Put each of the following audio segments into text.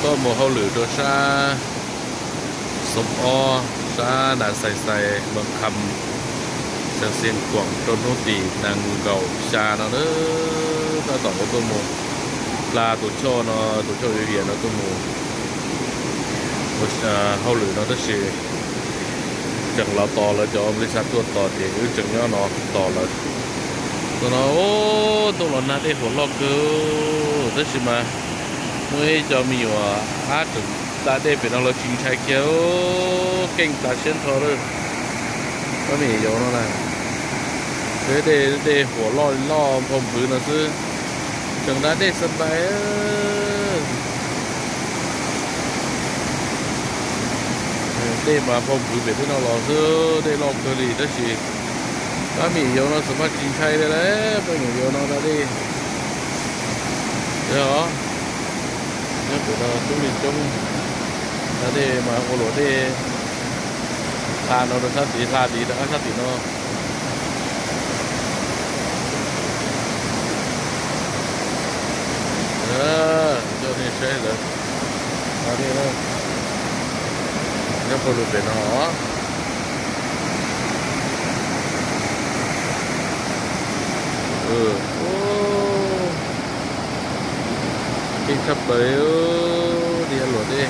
Tuaj mus hauj lwm rau sab Xov Ob, sab Nas Xais Xais, Moos Kham, Xeev Khuam rau hnub tim nees nkaum xya no na. Tab tom tuaj mus pla tus choj no, tus choj yuav hiam no tuaj mus hauj lwm no tab sis tseem los tos lawv cov nplis xav tuaj tos ces wb tseem nyob no tos lawv. Thaum no tuaj los nag dej huam loj kawg, tab sis mas muaj ib co me nyuam ab tseem da dej pem no los tsis ntshai kiag, keej tas siab nrho lawm. Pab me nyuam yaus no na, dej, dej huam loj li loj phau nphwv no xwb, tseem da dej xa npais. Dej mas phau nphwv pem tej no los xwb, dej loj kawg li tab sis pab me nyuam yaus no xav mas tsis ntshai li lawm, pab me nyuam yaus no da dej. Os, nyob pem no coob li coob, da dej mas ua luam dej hla no rau sab tid, hla tid rov qab sab tim no. Coj nej saib lawv da dej nyob pawg lug pem no. Keej tshaj plaws, dej luam dej,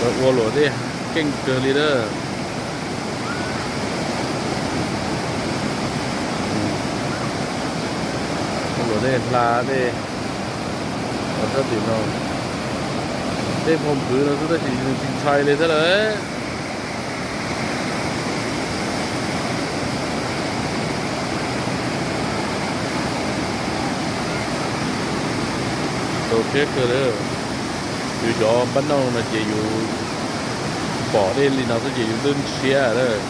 lawv ua luam dej keej kawg li na. Ua luam dej hla dej sab tim no, dej phau nphwv no xwb tab sis tsis ntshai li thiab lawm. Txaus siab kawg li. Yus cov npab noog no ces yus pom dej li no xwb ces yus twb ntshiab lawm.